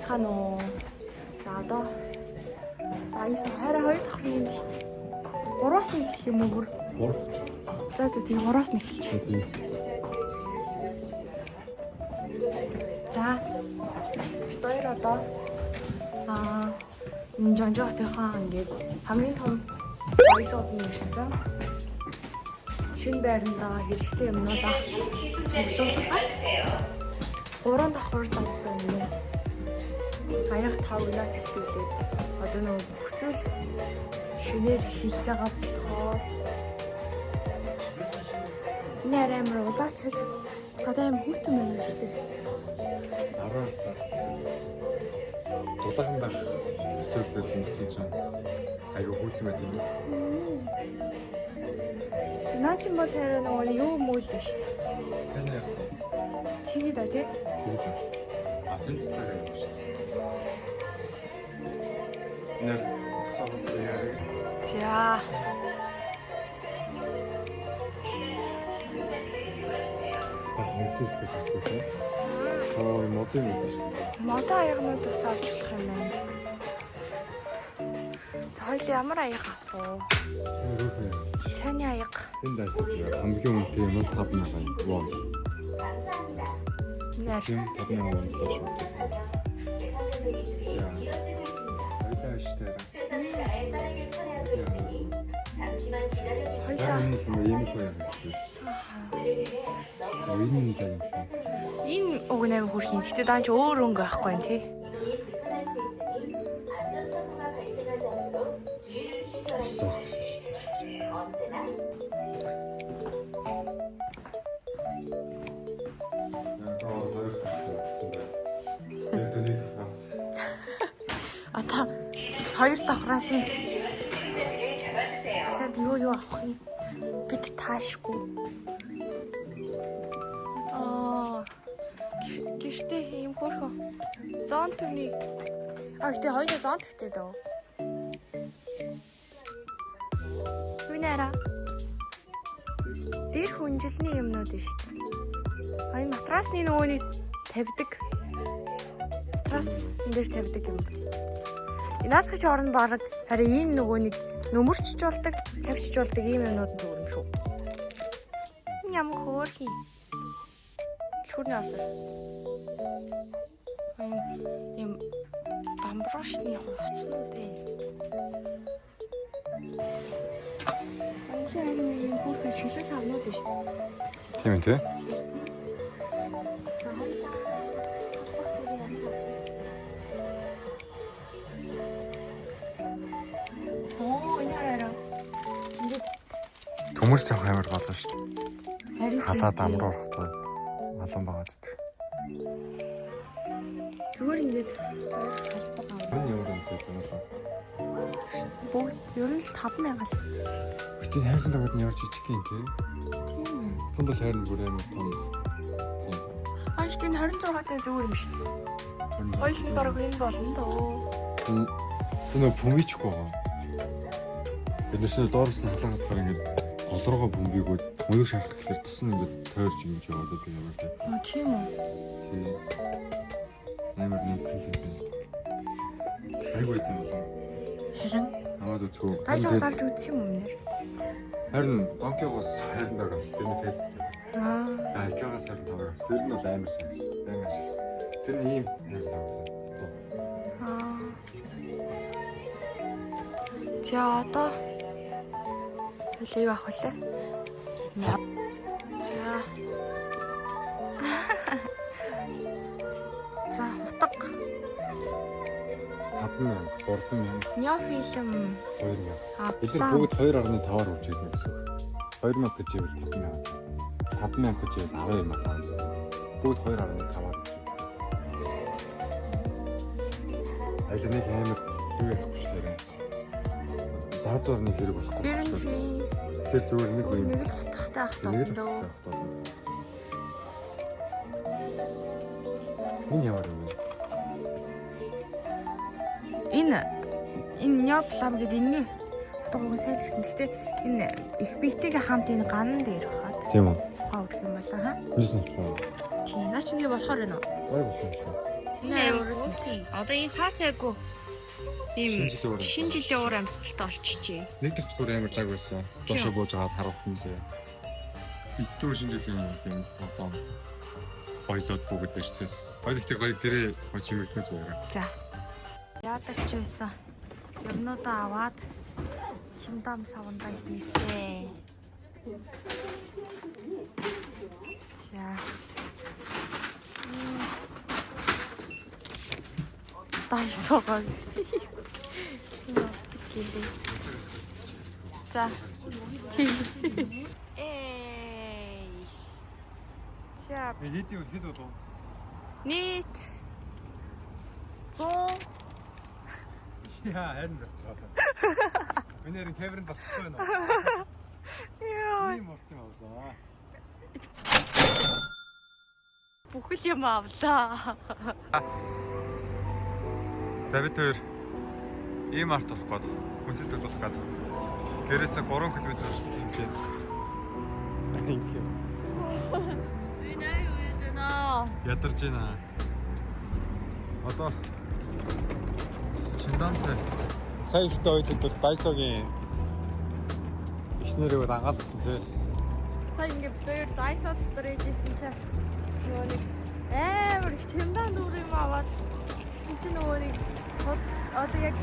Байцгаана уу? За одоо дайс хайраа хоёр давхар юм шүү дээ. Гураас нь эхлэх юм уу бүр? 3. За за тийм гураас нь эхэлчих. Тийм. За. Бид хоёр одоо энэ Жонжо хотынхаа ингээд хамгийн том дайсууд нь ирсэн. Шинэ байрандаа хэрэгтэй юмнуудаа цуглуулах. Гурван давхар дайсан юм. Аяг 5-наас эхлүүлээд одоо нөгөө бүх зүйл шинээр эхэлж байгаа болохоор энэ арай амар улаачд гадаа юм хүйтэн байна гэхдээ. 12 сар гэсэн. Дулаахан байх төсөөллөөсөн гэсэн чинь айгүй хүйтэн байт юм. Наа чинь бол харин нөгөө юу мөл шүү дээ. Цайна яг уу. Тэгээ да тий. Тэгээд. А тэр талаар юм шүү дээ. Нэр цусаа яа. За. Бас нэсэс гэж хэлсэн тийм. Оо модын юм шүү дээ. Модон аягнууд бас авч болох юм байна. За хоёул ямар аяг авах вэ? Сайны аяг. Энэ дайсаа зүгээр хамгийн үнэтэй юм бол 5000 вон. Нэр. Тийм 5000 воноос доош үү. За. Хоёлаа штэ. Хоёлаа. Энэ юм ийм л юм гэсэн. Энэ нь л юм шиг. Энэ уг нь амар хөрхийн. Гэтэ даанч өөр өнгө авахгүй юм тий. Аа, хоёр сар гэсэн байна. Яг тэнийг бас Ата хоёр давхраас нь дахиад юу юу авах юм? Бид таашгүй. Аа. Гэртээ ийм хөөрхөн. Зонтгны. А гэтээ хоёулаа зонтгтэй дөө. Юунаараа? Дэр хүнжилний юмнууд нь шүү дээ. А энэ матрасны нөгөө нэг тавьдаг. Матрас энэ дээр тавьдаг юм. Наадах чи орно баг харин энэ нөгөө нэг нөмөрчж болдог, тавьчж болдог ийм юмнууд нь зүгээр юм шүү. Энэ ямар хөөрхий. Түлхүүрний асар. Энэ ийм бамброшны хувцснууд ээ. Энэ чи харин нэг ийм хөөрхий шилэн савнууд нь шүү дээ. Тийм ээ тий. За хоёлаа. Бас юм ямар. Оо энэ хараараа. Ингээд Төмөр савх амар болоо шүү дээ. харин Халаад амар орохдоо малан байгаад идэх. Зүгээр ингээд халбаг авах. Энэ ямар юм бэ юм бэ? Бүгд ер нь л 5000 л. Гэтэ хайрсан дагууд нь ямар жижиг юм тий. Тийм ээ. Тунд бол хайр нь бүр амар том. Тийм. А ихтэй энэ 26 таа зүгээр юм шүү дээ. Хоёул нь бараг энэ болно доо. Энэ нөө бөмбөчгүй байгаа. Бид нар чинь доороос нь халаахад болохоор ингээд гол руугаа бөмбөгөөд мөнөг шахах гэхэлэр тус нь ингээд тойрч ингэж яваад байдаг юм байна. А тийм үү. Тийм. Амар нэг хэл юм. Айгуу юм болов. Харин Аваад үзгөө. дайс ус авч үзсэн юм нэр. Харин Донкигоос хайран даг авсан. Тэр нь фейлцсэн. Аа. Аа, Икеагаас хайран даг авсан. Тэр нь бол амар сайн гэсэн. Баян ашигласан. Тэр нь ийм хайран даг авсан. Аа. За одоо хоёул юу авах вэ? За. За хутга. 5000, 3000, Неофилм 2000. Бид нар авлаа. бүгд 2.5-аар үрж ирнэ гэсэн үг. 2000 гэж ивэл 5000. 5000 гэж ивэл 12500. Бүгд 2.5-аар үрж ирнэ. Аль нэг амар юу яахгүй шүү дээ. Заазуур нэг хэрэг болохгүй. Тэр нь чи Тэр зүгээр нэг зүгээр юм. нэг л хутгатай авах Нэг л болно дөө. хутгатай болно. Энэ ямар юм бэ? Энэ неоплам гэдэг энэний хутга уг нь сайн л гэсэн. Гэхдээ энэ их биетэйгээ хамт энэ ган дээр хаад Тийм үү. тухайн үрх юм болоо ха. Хүнээс нь болохоор. Тийм. Наа чи нэг болохоор байна уу? Гой болох юм шүү. Энэ амар. Одоо энэ хаасайгүй ийм Шинэ жилийн уур шинэ жилийн уур амьсгалтай болчихжээ. Нэг дахь тур амар лаг байсан. Доошо бууж байгаа харуулсан зэ. Битүүр шинэ жилийн юм тоглоом. Баялаад бүгд ирцээс. Хоёр ихтэй гоё гэрээ гоё чимэглэн зүгээр. За. Яадаг ч байсан. Юмнуудаа аваад чимдам савндаа хийсэн. За. Дайсогоос. Гинэ. За. Тийм. Эй. За, Хэд юу хэд болов? нийт 100 Яа, харин зарч байгаа. Миний харин камеранд багтахгүй байна уу? Яа, Ийм урт юм авлаа. бүхэл юм авлаа. За бид хоёр ийм арт болох гээд хүнсэлт болох гээд гэрээсээ 3 км орчим хэмжээ. Thank you. Би нэр үедэнэ. Ядарч байна. Одоо Чиндантай сая ихтэй ойдод бол Daiso-гийн ихнэрийг бол ангаалсан тий. Сая ингээ бид хоёр Daiso дотор ээжсэн чинь нөгөө нэг амар их чимдаан дүүр юм аваад тэгсэн чинь нөгөө нэг одоо яг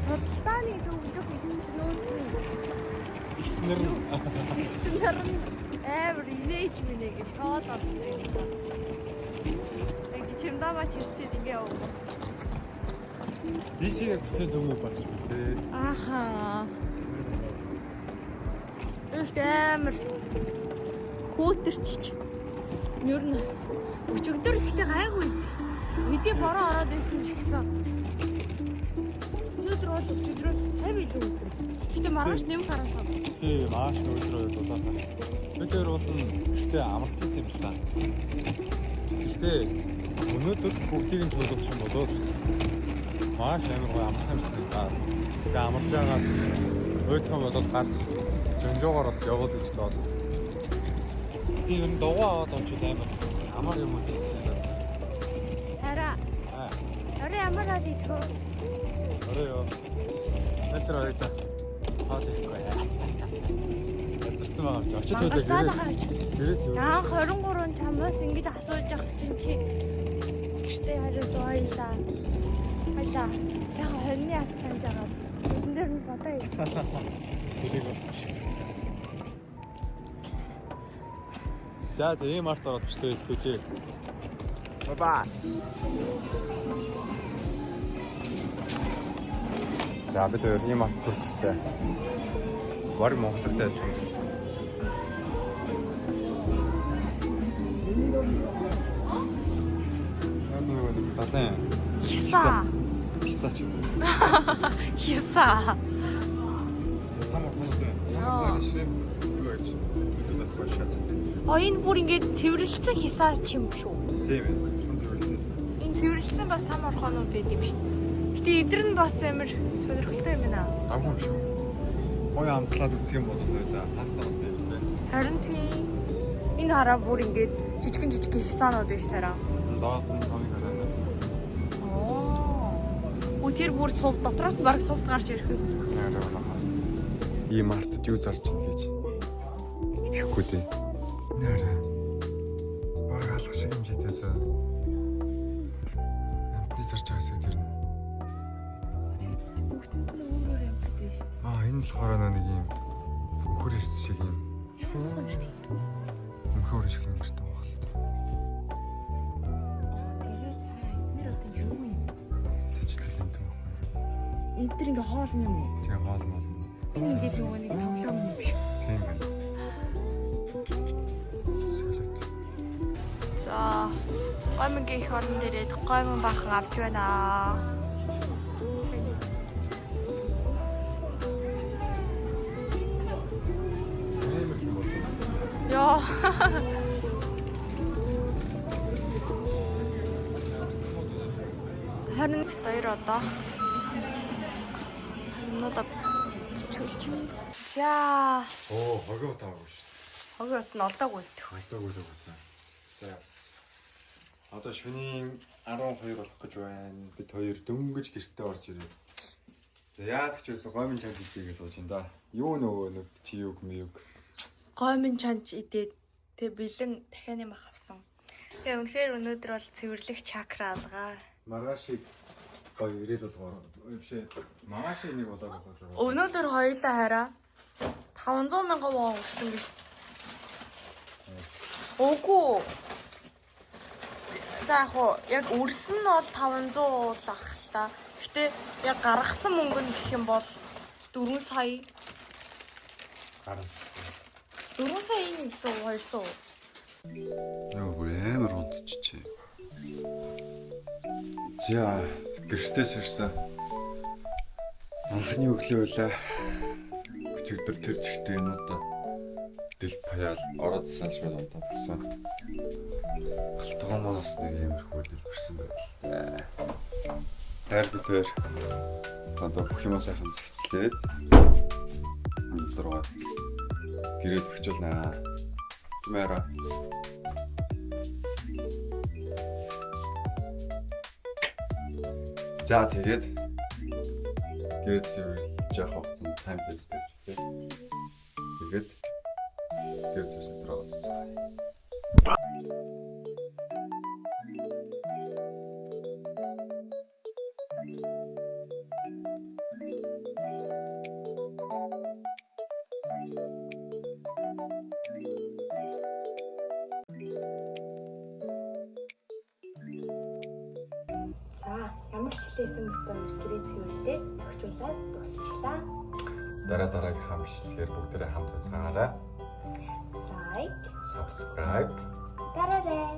худалдааны зөвлөх их чинь нөгөө Ихснэр нь ихчнэр нь амар инээж минэ гэж шоол орсон. Ингээ чимдаамаа чирчээд ингээ яваа. Ийшээ хөтөн төмөө багш би тий. Ааха. Өөрт амар хүүтэрчч. Ер нь өчигдөр ихтэй гайгүй байсан шүү дээ. Хэдий бороо ороод байсан ч гэсэн. Өнөөдөр бол өчигдрөөс 50 илүү өдөр. Гэтэ маргааш нэм гарan тав. Тий, маш өдрөө дулаахан. Бид хоёр бол гэртээ амралт хийсэн юм л та. Гэхдээ өнөөдөр бүгдийг нь цуглуулах юм бол маш амар гоё амрах юмсан юм да. Тэгээ амарч байгаа уйдхан бодоод гарч жонжоогоор бас яваад гэж бод. Тэгээ ер нь дугуй аваад ончвол амар амар юм үзсэн юм байна. Хараа. Аа, Орой ямар хол идэх вэ? орой юу. Өнөөдөр хоёлаа хоол ихгүй. Ядарсан байгаа юм чи. Очиж Мангаш төлөө таалгаа авч. гэрээ зүг. Наан 23 чамаас ингэж асууж явах чинь чи гэртээ хариуд ойлаа. Баялаа. Сайхан хоньны ас чамж агаад. Үсэн дээр нь бодоо хийж. Тэрийг болсон шүү дээ. За за ийм арт ороод бичлээ хэлүүлээ. Bye bye. За бид хоёр ийм арт төрж ирсэн. Бараг Монголтой адилхан. Яг нөгөө нэг далайн Хиса. писач. Хиса. Сам орхонод байна. Сам орхонод ширэм юу гэж өдөөс хойш шааж. А энэ бүр ингэж цэвэрлэлцэн хиса чим шүү. Тийм ээ. Зөвхөн зөвлөсөн. Энэ цэвэрлэлцэн бас сам орхонууд байд юм шүү. Гэтэ эдэр нь бас амар сонирхолтой юм байна. Давгүй юм шүү. Гоё амтлаад үзэх юм бол байлаа. Паста бас тийм үү. Харин тийм. Энэ хараа бүр ингэж жижигэн жижигэн хисаанууд биш тараа. Доод нь томыг хараа. Оо. Үу тэр бүр сувд дотроос нь бараг сувд гарч ирэх үү? Ийм артд юу зарж ийн гэж итгэхгүй дээ. Нэрэ. Баг алах шиг юм житэй зөө. Амтны зарж байгаа хэсэг тэр нь. Бүгдэнд нь өөр өөр юм гэдэг шүү. Аа энэ л болохоор нэг юм мөхөр ирс шиг юм. Ямар шүү дээ. Мөхөр шиг юм гэртэй байгаа л та. Тэгээд хараа эднэр одоо юу юм? Тэжлэл юм тийм байхгүй. Энд дэр ингээ хоол юм уу? Тийм хоол мол. Энэ ингээ нөгөө нэг тоглоом юм биш. Тийм байна. Салат. За, гоймонгийн их орон дээрээ гоймон баахан авч байна. Амар юм бол. Йоо. Харин бит хоёр одоо юмнуудаа бичүүлж. За, Оо, хогийн утаа аагүй шүү. хогийн ут нь олдоогүй өсдөх. Олдоогүй л байсан. За яасан. Одоо шөнийн 12 болох гэж байна. Бид хоёр дөнгөж гэртээ орж ирээд. За яадаг ч байсан гомын чанж идээгээ сууж ин да. Юу нөгөө нэг чи юг мюг. Гомын чанж идээд тэг бэлэн дахианы мах авсан. Тэгээ үнэхээр өнөөдөр бол цэвэрлэх чакра алгаа. Маргаашиг гоё ирээд болгоор. Биш ээ. Маргаашиг нэг удаа болгож байгаа. Өнөөдөр хоёлаа хараа 500 мянган вон өрсөн гэж. Үгүй. За яг уу яг өрсөн нь бол 500 л ах л та. Гэтэ яг гаргасан мөнгө нь гэх юм бол 4 сая. Гарна. 4 саяын 100 200. Яа бүр амар унтчихжээ. За гэртээс ирсэн. Анхны өглөө байлаа. Өчигдөр тэр чигтээ юмудаа дэл паяал ороод салшмал унтаад гисэн. Галтгоо маань бас нэг иймэрхүү дэлбэрсэн байдалтай. Хайр бид хоёр одоо бүх юмаа сайхан зэгцлээд өнөөдөр гэрээд өгчүүлнэ. Мара. За тэгээд гэрээ цэвэрлж явах хугацаанд time lapse тавьчих тий. Тэгээд гэр цэвэрлэх дээр оролцсон. За ямар ч лээсэн бит хоёр гэрээ цэвэрлээд тохижуулаад дуусчлаа. Дараа дараагийнхаа бичлэгээр бүгдээрээ хамт уцгаарай. Лайк, Subscribe дараарай.